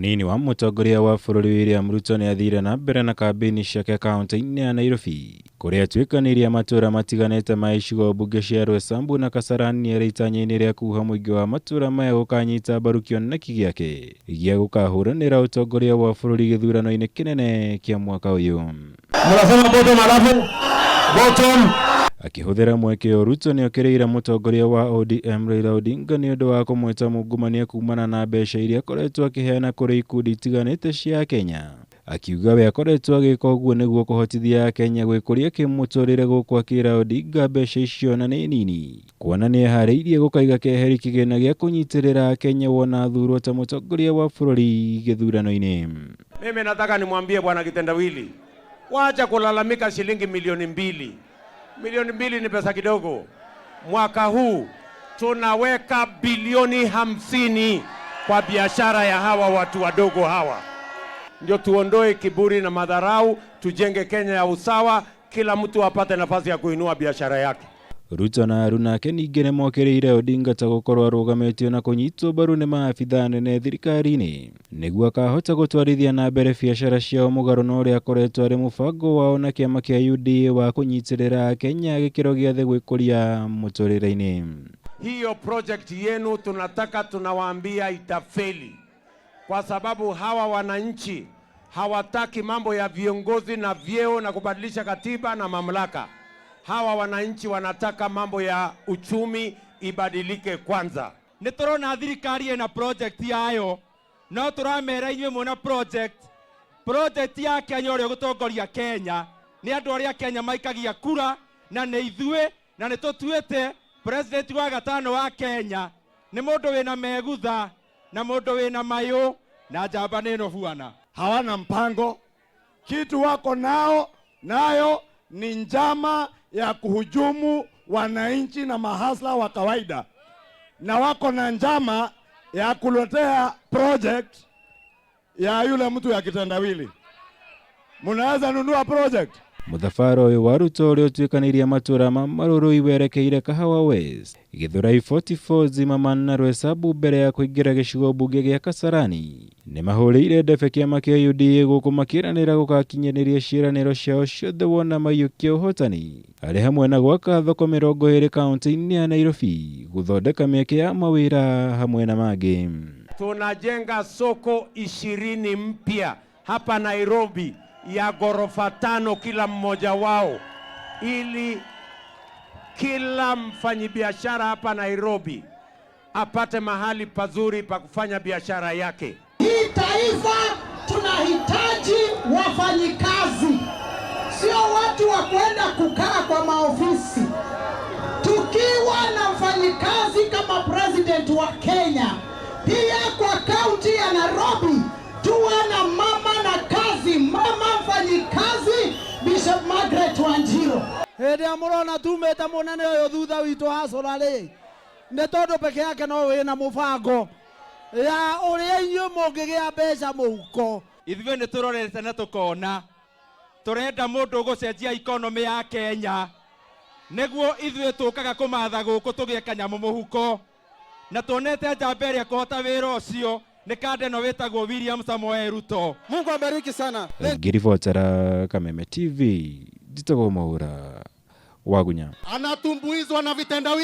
Mũnini wa mũtongoria wa bũrũri William Ruto nĩ athire na mbere na kambĩini ciake kaunti-inĩ ya Nairobi kũrĩa atuĩkanĩirie matũũra matiganĩte ma icigo mbunge cia Roysambu na Kasarani arĩ itanya-inĩ rĩa kuha mũingĩ wa matũũra maya gũkanyita mbaru kĩoneki gĩake gĩa gũkahũranĩra ũtongoria wa bũrũri gĩthurano-inĩ kĩnene kĩa mwaka ũyũ. Mnasema bottom, alafu bottom. Akĩhũthĩra mweke ũyũ, Ruto nĩokĩrĩire mũtongoria wa ODM Raila Odinga nĩ ũndũ wa kũmwĩta mungumania kumana na mbeca iria akoretwo akĩheana kũrĩ ikundi itiganĩte cia Kenya. Akiuga we akoretwo agĩka ũguo nĩguo kũhotithia Akenya gwĩkũria kĩmũtũrĩre, gũkũ akĩra Odinga mbeca icio na nĩ nini kuona nĩeharĩirie gũkaiga keheri kĩgĩna gĩa kũnyitĩrĩra Akenya wona athurwo ta mũtongoria wa bũrũri gĩthurano-inĩ. Mimi nataka nimwambie Bwana Kitendawili, wacha kulalamika shilingi milioni 2. Milioni 2 ni pesa kidogo. Mwaka huu tunaweka bilioni 50 kwa biashara ya hawa watu wadogo hawa, ndio tuondoe kiburi na madharau, tujenge Kenya ya usawa, kila mtu apate nafasi ya kuinua biashara yake. Ruto na aruna ake ningĩ nĩmokĩrĩire Odinga ta gũkorwo arũgamĩtio na kũnyitwo mbaru nĩ maabithaa anene thirikari-inĩ nĩguo akahota gũtwarithia na mbere biacara ciao, mũgarũ na ũrĩa akoretwo arĩ mũbango wao na kĩama kĩa UDA wa kũnyitĩrĩra Akenya gĩkĩro gĩa thĩ gwĩkũria mũtũrĩre-inĩ. Hiyo project yenu tunataka, tunawaambia itafeli, kwa sababu hawa wananchi hawataki mambo ya viongozi na vyeo na kubadilisha katiba na mamlaka. Hawa wananchi wanataka mambo ya uchumi ibadilike kwanza. Nĩ tũrona thirikari ĩna project yayo, no tũramera inyuĩ mwĩna project ya Kenya. Ũrĩa ũgũtongoria Kenya nĩ andũ arĩa Kenya maikagia kura, na nĩ ithuĩ, na nĩ tũtuĩte president wa gatano wa Kenya nĩ mũndũ wĩna megutha na mũndũ wĩna mayũ na njamba nĩ ĩno buana. Hawana mpango, kitu wako nao nayo ni njama ya kuhujumu wananchi na mahasla wa kawaida, na wako na njama ya kuletea project ya yule mtu ya kitendawili. Munaweza nunua project? Mũthabara ũyũ wa Ruto ũrĩa ũtuĩkanĩirie matũũra ma Marurui werekeire Kahawa West, Githurai 44, Zimmerman na Roysambu mbere ya kũingĩra gĩcigo mbunge gĩa Kasarani nĩ mahũrĩire ndebe kĩama kĩa UDA, gũkũ makĩranĩra gũgakinyanĩria ciĩranĩro ciao ciothe wona maiyũkia ũhotani, arĩ hamwe na gwaka thoko 20 kaunti-inĩ ya Nairobi, gũthondeka mĩeke ya mawĩra hamwe na mangĩ. Tunajenga soko 20 mpya hapa Nairobi ya ghorofa tano kila mmoja wao, ili kila mfanyibiashara hapa Nairobi apate mahali pazuri pa kufanya biashara yake. Hii taifa tunahitaji wafanyikazi, sio watu wa kwenda kukaa kwa maofisi. Tukiwa na mfanyikazi kama president wa Kenya, pia kwa kaunti ya Nairobi tuwe na mama na kazi, mama mfanyikazi Bishop Margaret Wanjiru. Hĩndĩ ĩrĩa mũrona tumĩte mũnene ũyũ thutha witũ hacũra rĩ, nĩ tondũ peke yake no wĩna mũbango ya ũrĩa inyuĩ mũngĩgĩa mbeca mũhuko. Ithuĩ nĩ tũrorete na tũkona tũrenda mũndũ ũgũcenjia economy ya Kenya, nĩguo ithuĩ tũkaga kũmatha gũkũ tũgĩe kanyamũ mũhuko, na tuonete njamba ĩrĩa kũhota wĩra ũcio nĩ kanda ĩno wĩtagwo William Samoei Ruto. Mungu abariki sana. Ngĩribotera Kameme TV, njĩtagwo Mwaura Wagunya. Anatumbuizwa na vitendawili.